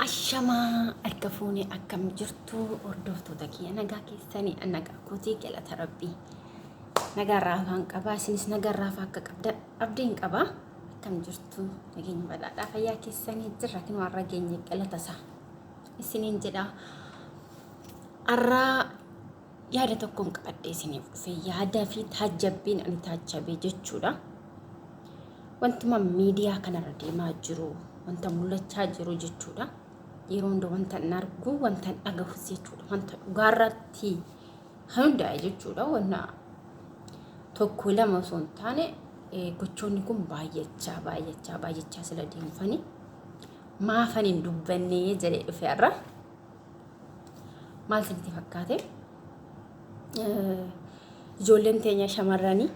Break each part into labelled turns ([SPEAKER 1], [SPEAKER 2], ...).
[SPEAKER 1] Ashamaa harka fuunee akkam jirtu hordoftoota kiyya nagaa keessanii nagaa kootii galata rabbii nagaarraa afaan qabaa isinis nagaarraa afaan akka qabdan abdiin qaba akkam jirtu nageenya badhaadhaa fayyaa keessanii jirra kinoo har'a geenye galata isaa isiniin jedha har'aa yaada tokkoon qabadhee isiniif dhufe yaada fi taajjabbiin ani taajjabee jechuudha. Wantuma miidiyaa kanarra deemaa jiru wanta mul'achaa jiru jechuudha. Yeroo hunda wanta hin argu wanta hin dhagahus jechuudha. Wanta dhugaarratti hundaa'e jechuudha. Wanna tokko lama osoo hin taane gochoonni kun baay'achaa baay'achaa baay'achaa sila deemfanii maafan hin dubbannee jedhee dhufe har'a. Maal isinitti fakkaate? Ijoolleen teenya shamarranii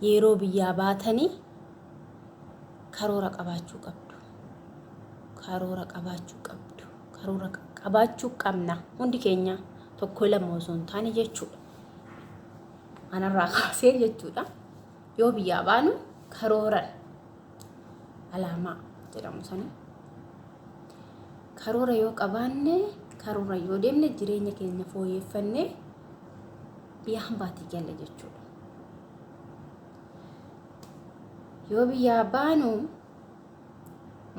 [SPEAKER 1] yeroo biyyaa baatanii karoora qabaachuu qabdu. Karoora qabaachuu qabdu. Karoora qabaachuu qabna hundi keenya tokko lama osoo hin taane jechuudha. Anarraa kaasee jechuudha. Yoo biyyaa baanu karooran alaamaa jedhamu sana karoora yoo qabaanne karoora yoo deemne jireenya keenya fooyyeffanne biyya hambaatii galla jechuudha. Yoo biyyaa baanu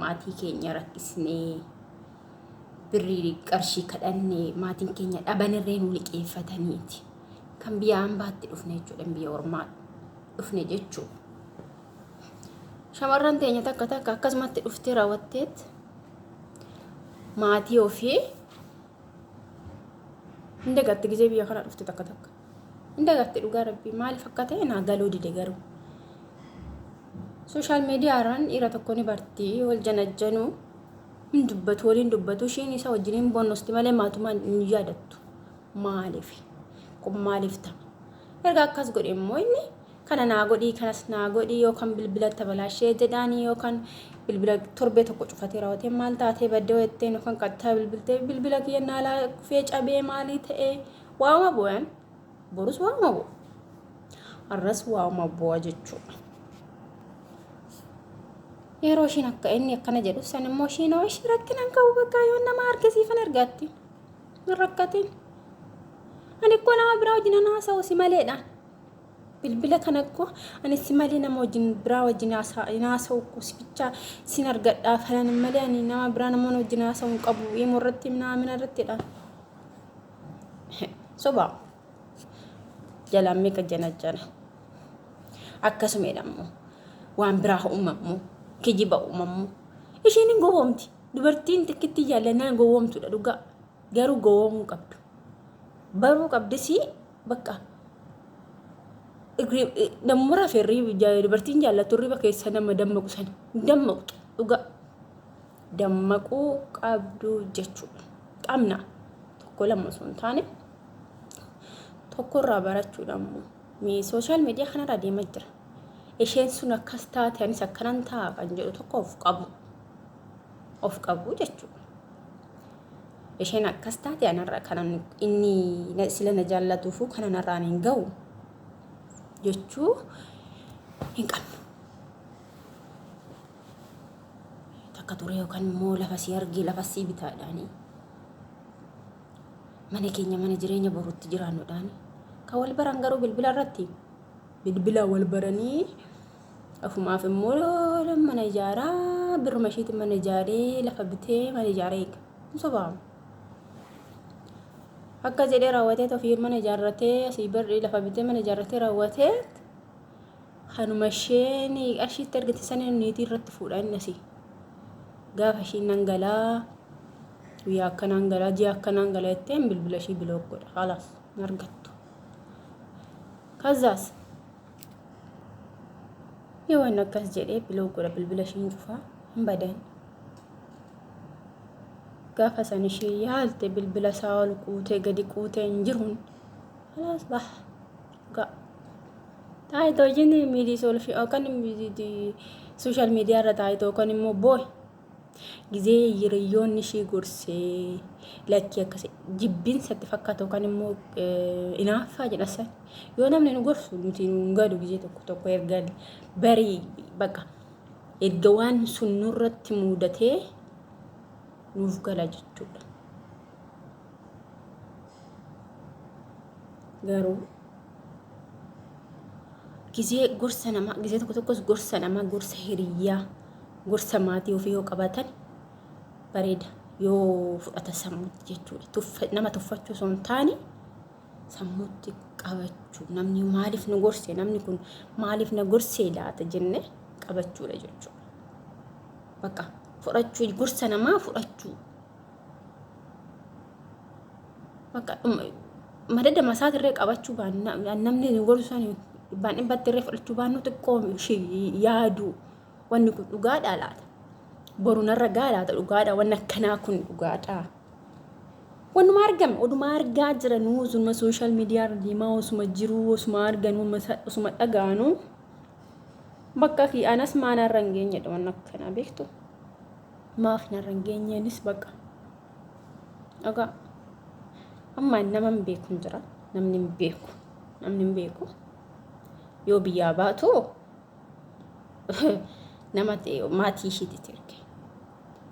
[SPEAKER 1] maatii keenya rakkisnee birrii qarshii kadhannee maatiin keenya dhabanirree nu liqeeffataniiti. Kan biyya hambaatti dhufne jechuudha biyya ormaa dhufne jechuudha. Shamarran teenya takka takka akkasumatti dhuftee raawwatteet maatii ofii hin dagatti gizee biyya kana dhufte takka takka. Hin dagatti dhugaa rabbii maaliif akka ta'e naa galuu dide garuu. Sooshaal miidiyaa irraan dhiira tokko ni barti wal janajjanuu hin dubbatu waliin dubbatu ishiin isa wajjin hin bonnosti malee maatumaan hin yaadattu. Maaliif? Kun maaliif ta'a? Erga akkas godhe immoo inni kana naa godhii kanas naa godhii yookaan bilbila tabalaashee jedhaanii yookaan bilbila torbee tokko cufatee raawwatee maal taatee baddee jetteen yookaan qaxxaa bilbiltee bilbila kiyya naalaa kufee cabee maalii ta'ee waama bu'an borus waama bu'a har'as waama bu'a jechuudha. Yeroo ishiin akka inni akkana jedhu san immoo ishiin hoo ishii rakkina hin qabu bakka yoo nama argisiifan ergaatti hin rakkatin. Ani ikkoo nama biraa wajjin hin haasa'u si maleedha. Bilbila kana ikkoo ani si malee nama wajjin biraa wajjin hin haasa'u ikkoo si bichaa sin argadhaa falan malee ani nama biraa nama wajjin haasa'u hin qabu imo irratti minaa irrattidha. Soba jalaan meeqa janajjana. Akkasuma jedhamu waan biraa uumamu kijiba uumamu ishiin hin gowwoomti. Dubartiin tikkitti jaallannaan gowwoomtudha dhugaa. Garuu gowwoomuu qabdu. Baruu qabdisi bakka namuma rafe dubartiin jaallattu hirriba keessa nama dammaqu sana dammaqxu dhugaa. Dammaquu qabdu jechuudha. Qabna tokko lama osoo hin taane tokkorraa barachuudha immoo. Sooshaal miidiyaa kanarra deemaa jira. Isheen sun akkas taate anis akkanan ta'a kan jedhu tokko of qabu. Of qabu jechuudha. Isheen akkas taate anarra kanan inni sila na jaallatuufu kana narraan hin ga'u jechuu hin qabnu. Takka ture yookaan immoo lafa sii argee lafa sii bitaadhaani. Mana keenya mana jireenya boruutti jiraannuudhaani. Kan wal baran garuu bilbila irratti bilbila wal baranii ofumaaf immoo mana ijaaraa birruma ishiitiin mana ijaaree lafa bitee mana ijaaree eega. Hin sobaamu. Akka jedhee raawwatee ofii mana ijaarratee asii birrii lafa bitee mana ijaarratee raawwatee Kanuma isheen qarshiitti argate sana niitii irratti fuudha inni asii. Gaafa ishiin nan galaa guyyaa akkanaan galaa ji'a akkanaan galaa jetteen bilbila ishii bilook godha. Halaas hin argattu. Kazaas yoo inni akkas jedhee bilook godha bilbila ishiin cufaa hin badan. Gaafa san ishee yaalte bilbila isaa ol quutee gadi quutee hin jiruun. Halaas baha. Dhugaa. Taayitoo hojiin miidii soolfii yookaan sooshaal miidiyaa irra taayitoo yookaan immoo boo'i. Gizee hiriyoonni ishii gorsee lakkii akkasii jibbiinsa itti fakkaatu yookaan immoo inaaffaa jedha san. Yoo namni nu gorsu nuti nu hin galu gizee tokko tokko erga barii bakka erga waan sun nurratti muudatee Nuuf gala jechuudha. Garuu gizee gorsa namaa gizee tokko tokkos gorsa namaa gorsa hiriyyaa gorsa maatii ofii yoo qabaatan bareeda yoo fudhata sammuutti jechuudha. Nama tuffachuu osoo hin taane sammuutti qabachuu namni maaliif nu gorse namni kun maaliif na gorsee laata jenne qabachuudha jechuudha. Bakka fudhachuu gorsa namaa fudhachuu. Bakka madada masaatirree qabachuu baannaa namni nu gorsu san dhibbaan dhibbatti irree fudhachuu baannu xiqqoo yaaduu wanni kun dhugaadhaa laata. Boru narra gaa laata dhugaadhaa wanni akkanaa kun dhugaadhaa. Wanuma argame oduma argaa jiranuu osuma sooshaal miidiyaa irra deemaa osuma jiruu osuma arganuu osuma dhaga'anuu bakka fi anas maa narra hin geenyedha wanni akkanaa beektu. Maaf narra hin geenyeenis bakka. Dhugaa amma nama hin beeku hin jira namni hin beeku namni hin beeku yoo biyyaa baatu nama maatii ishiitti erge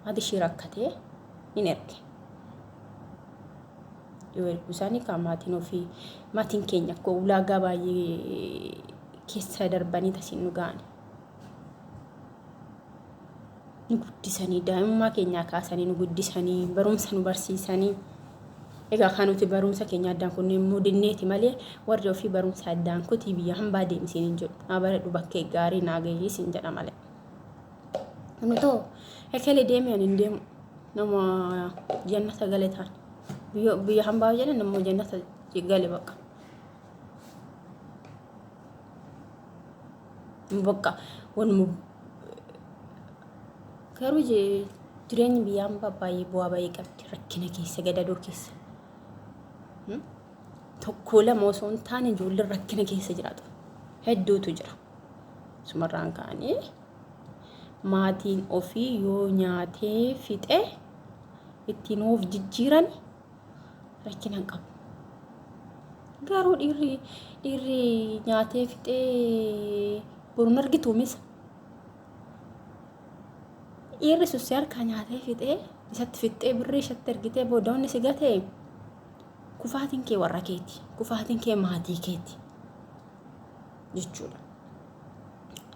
[SPEAKER 1] maatii ishii rakkatee hin erge yoo ergu isaanii kaa maatiin ofii maatiin keenya akka ulaagaa baay'ee keessa darbanii tasiin nu ga'ani. Nu guddisanii daa'imummaa keenyaa kaasanii nu guddisanii barumsa nu barsiisanii egaa kan nuti barumsa keenya addaan kunne immoo dinneeti malee warri ofii barumsa addaan kutii biyya hambaa deemsiin hin jedhu naa baradhu bakkee gaarii naa gahii siin jedha malee. Nutoo ekele deemee ani hin deemu nama jannata gale taan biyya hambaa jedhan nama jannata gale bakka. Bakka wanuma garuu jireenyi biyya hambaa baay'ee bu'aa baay'ee qabdi rakkina keessa gadadoo keessa. Tokko lama osoo hin taane ijoolleen rakkina keessa jiraatu hedduutu jira. Sumarraan ka'anii maatiin ofii yoo nyaatee fixe ittiin of jijjiiran rakkina hin qabu. Garuu dhiirri dhiirri nyaatee fixee boruun argitu misa. Dhiirri sussee harkaa nyaatee fixee isatti fixxee birrii isatti ergitee booda wanni si gatee kufaatiin kee warra keeti. Kufaatiin kee maatii keeti jechuudha.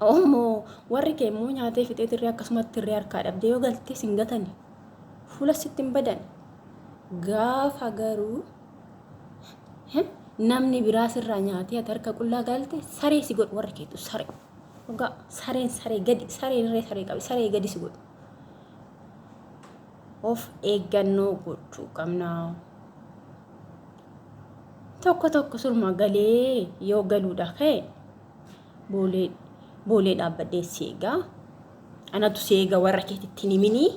[SPEAKER 1] Ammoo warri kee immoo nyaatee fixee tirree akkasumatti tirree harkaa dhabdee yoo galtee sin gatani fuula sitti hin badan. Gaafa garuu namni biraa sirraa nyaatee ati harka qullaa galte saree si godhu warri keetu saree. Dhugaa sareen saree gadi sareen irree saree qabi saree gadi si godhu. Of eeggannoo gochuu qabna. Tokko tokko surma galee yoo galuudha ka'e boolee boolee dhaabbadhee si eegaa. Anatu si eega warra keetitti hin himinii.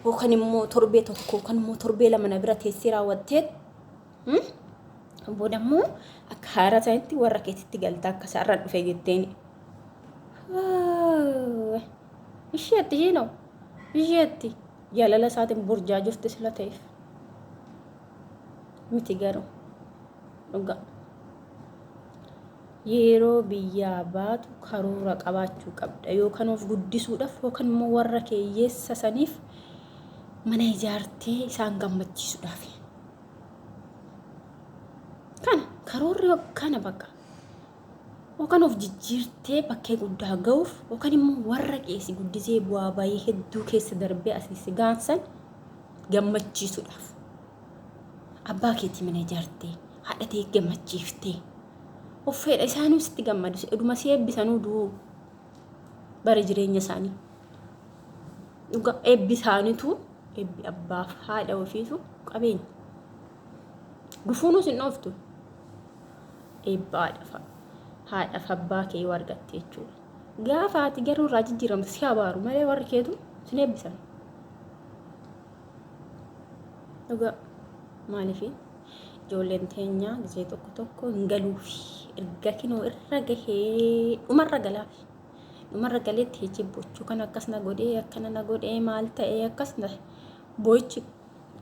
[SPEAKER 1] Yookaan immoo torbee tokko yookaan immoo torbee lama na bira teessee raawwattee booda immoo akka haaraa isaaniitti warra keetitti galta akka isaarra dhufe jetteen. Isheetti ishiinoo isheetti jaalala isaatiin burjaajofte sila ta'eef miti garuu dhugaa. Yeroo biyyaa baatu karoora qabaachuu qabda. Yookaan of guddisuudhaaf yookaan immoo warra kee hiyyeessa saniif mana ijaartee isaan gammachiisuudhaaf. Kana karoorri kana bakka. Yookaan of jijjiirtee bakkee guddaa ga'uuf yookaan immoo warra keessa guddisee bu'aa bayii hedduu keessa darbee asii si gaansan gammachiisuudhaaf. Abbaa keetii mana ijaartee haadha tee gammachiiftee. Of fedha isaanii sitti gammadu eduma si eebbisanuu du'uu bara jireenya isaanii. Dhuga eebbi isaaniitu eebbi abbaaf haadha ofiitu qabeenya. Gufuunuus hin dhooftu. Eebba haadhaaf haadhaaf abbaa kee yoo argatte jechuudha. Gaafa ati garuu irraa jijjiiramte si abaaru malee warri keetu sin eebbisan. Dhugaa maaliifi? Ijoolleen teenya gisee tokko tokko hin galuufi. Erga kinoo irra gahee dhumarra galaafi. Dhumarra galeetti hejii bochuu kan akkas na godhee akkana na godhee maal ta'ee akkas na boo'ichi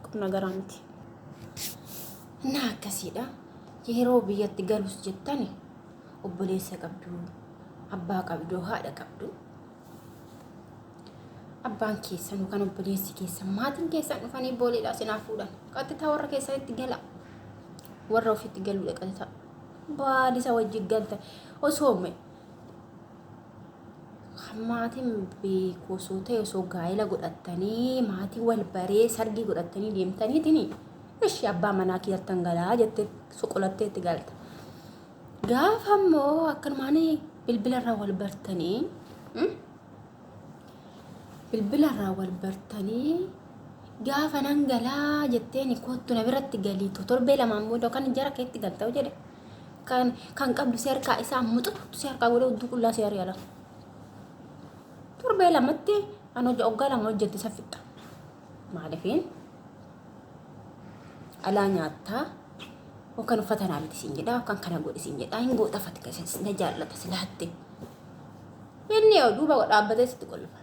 [SPEAKER 1] qonna garaa miti. Na akkasiidha. Yeroo biyyatti galus jettani obboleessa qabdu, abbaa qabdu, haadha qabdu. Abbaan keessan yookaan obboleessi keessan maatiin keessan dhufanii booleedhaa sinaa fuudhan. Qaxxitaa warra keessanitti gala. Warra ofitti galuudha qaxxitaa. Baalisa wajjin galta. Osoo maatiin beeku osoo ta'e osoo gaa'ela godhattanii maatii wal baree sargii godhattanii deemtaniitiin ishii abbaa manaa kiyyattan galaa jettee soqolattee itti galta. Gaafa immoo akkanumaan bilbilarraa wal bartanii bilbilarraa wal bartanii gaafa nan galaa jetteen kottu na biratti galiitu torbee lamaan booda kan jara keetti galta jedhe kan qabdu si harkaa isaa muxutu si harkaa godhee hudduu qullaa si ari'ala. Torbee lamatti an hojii waggaa lama hojjette isa fixxa. Maaliifiin alaa nyaattaa yookaan uffata naa biti siin jedhaa yookaan kana godhi siin jedhaa hin goota uffati na jaallata silaatte. Inni yoo duuba dhaabbatee sitti kolfa.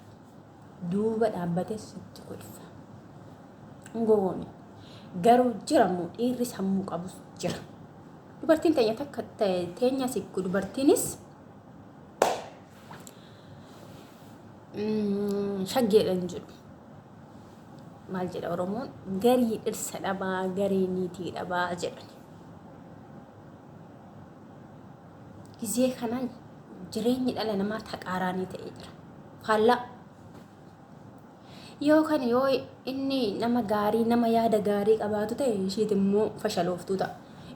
[SPEAKER 1] Duuba dhaabbatee sitti kolfa. Hin gowwoomin. Garuu jira immoo dhiirri sammuu qabus jira. Dubartiin teenya takka teenya sikku dubartiinis shaggeedha hin jedhu. Maal jedha Oromoon garii dhirsa dhabaa garii niitii dhabaa jedhan. Gizee kana jireenyi dhala namaa taqaaraanii ta'ee jira. Faallaa. Yoo kan yoo inni nama gaarii nama yaada gaarii qabaatu ta'e ishiit immoo fashalooftuu ta'a.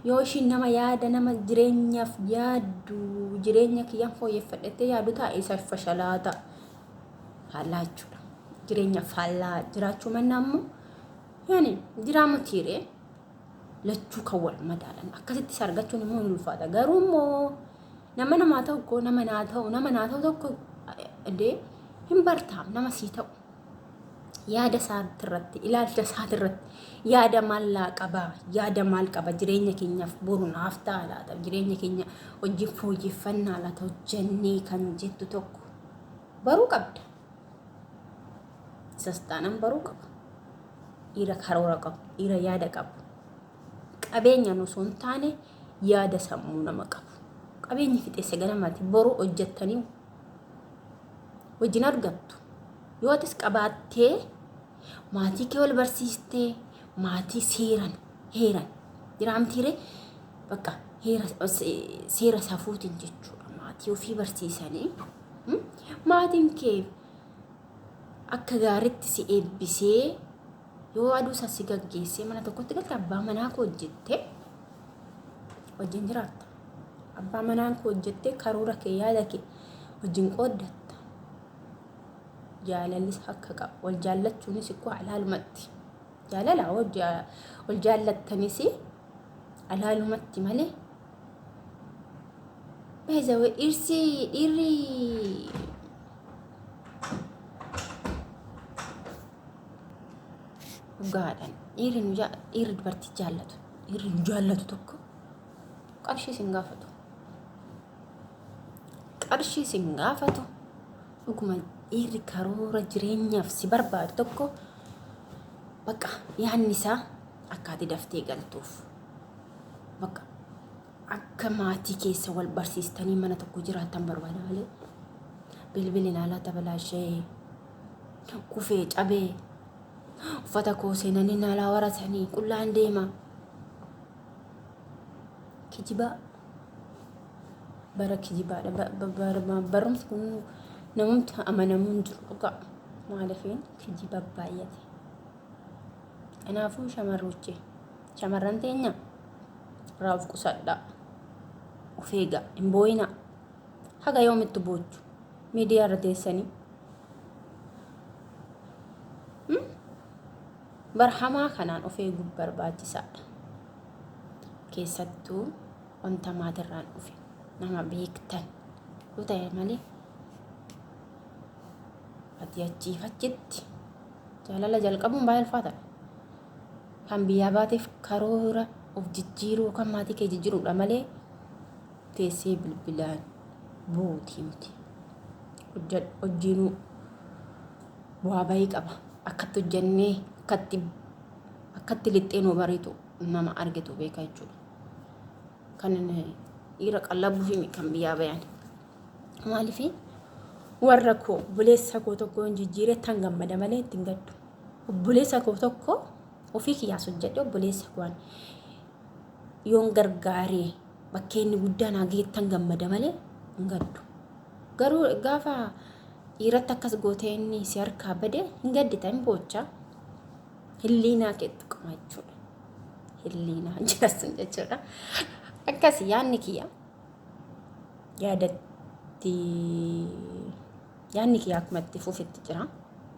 [SPEAKER 1] Yoo ishiin nama yaada nama jireenyaaf yaaddu jireenya kiyyaan fooyyeffadhettee yaadu ta'a isa fashalaa ta'a. Faallaa jechuudha. Jireenya faallaa jiraachuu mannaa immoo yaani jiraama tiiree lachuu kan wal madaalan akkasitti isa argachuun immoo ni ulfaata. Garuu immoo nama namaa tokko nama naa ta'u nama naa ta'u tokko illee hin bartaam nama sii ta'u. Yaada isaatirratti ilaalcha isaatirratti yaada maallaa qaba yaada maal qaba jireenya keenyaaf boru naaf ta'a laata jireenya keenya hojii fooyyeffannaa laata hojjennee kan jettu tokko baruu qabda. Isas taanaan baruu qaba. Dhiira karoora qabu, dhiira yaada qabu. Qabeenyaan osoo hin taane yaada sammuu nama qabu. Qabeenyi fixeessa ganamaati boru hojjettanii wajjin argattu. Yoo atis qabaattee maatii kee wal barsiistee maatii seeran heeran jiraamtiire bakka heera seera safuutiin jechuudha. Maatii ofii barsiisanii maatiin kee akka gaariitti si eebbisee yoo aduu isa si gaggeessee mana tokkotti galte abbaa manaa koo hojjettee wajjin jiraatta. Abbaa manaa koo hojjettee karoora kee yaada kee wajjin qooddatta. Jaalallis akka qabu wal jaallachuunis ikkoo alaalumatti. Jaalala wal jaallattanis alaalumatti malee. Baay'ee dhirsi dhiirri dhugaadhaan dhiirri nu dhiirri dubartii jaallatu dhiirri nu jaallatu tokko qarshii sin gaafatu. Qarshii sin gaafatu dhuguma dhiirri karoora jireenyaaf si barbaadu tokko bakka yaadni isaa akka ati daftee galtuuf bakka akka maatii keessa wal barsiistanii mana tokko jiraattan barbaada malee bilbilin alaa tabalaashee kufee cabee uffata koo seenanii naalaa waratanii qullaan deema. Kijibaa bara kijibaadha. Barumsi kun namumti amanamuun jiru dhugaa maaliifin kijiba baay'ate. Kanaafuu shamarroche shamarran teenya irraa of qusadhaa. Of eegaa hin boo'inaa. Haga yoomitti boochu miidiyaa irra teessanii. Bara hamaa kanaan of eeguun barbaachisaadha. Keessattuu wanta maatirraan dhufe nama beektan yoo ta'e malee ati achiif achitti jaalala jalqabuun baay'ee ulfaataadha. Kan biyyaa baateef karoora of jijjiiruu yookaan maatii kee jijjiiruudha malee teessee bilbilaan buutii miti. Hojjiinuu bu'aa bayii qaba. Akkatti hojjennee akkatti akkatti lixxee nu bariitu nama argitu beeka jechuudha. Kan dhiira qallabuuf kan biyyaa bayan. Maaliif Warra koo obboleessa koo tokko yoon jijjiire tan gammada malee ittiin gaddu. Obboleessa koo tokko ofii kiyyaas hojjedhe obboleessa koo yoon gargaaree bakkee inni guddaa naa geettan gammada malee hin gaddu. Garuu gaafa dhiiratti akkas gootee inni si harkaa bade hin gaddita hin boochaa. Hilliinaa keetti qoma jechuudha. Hilliinaa jedhasun jechuudha. Akkasi yaadni kiyya. Yaadatti yaadni kiyya akkuma itti fufetti jira.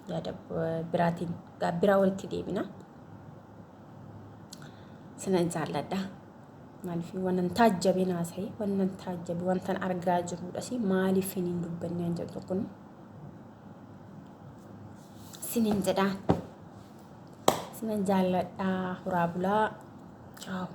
[SPEAKER 1] Yaada biraatiin biraa walitti deebina. Sinan jaalladha. Maaliif wannan taajjabe naasa'e wannan taajjabe wantan argaa jirudhas maaliif hin dubbanne an jedhu tokko sinin jedha. Sinan jaalladha. Horaa bulaa. Ciao.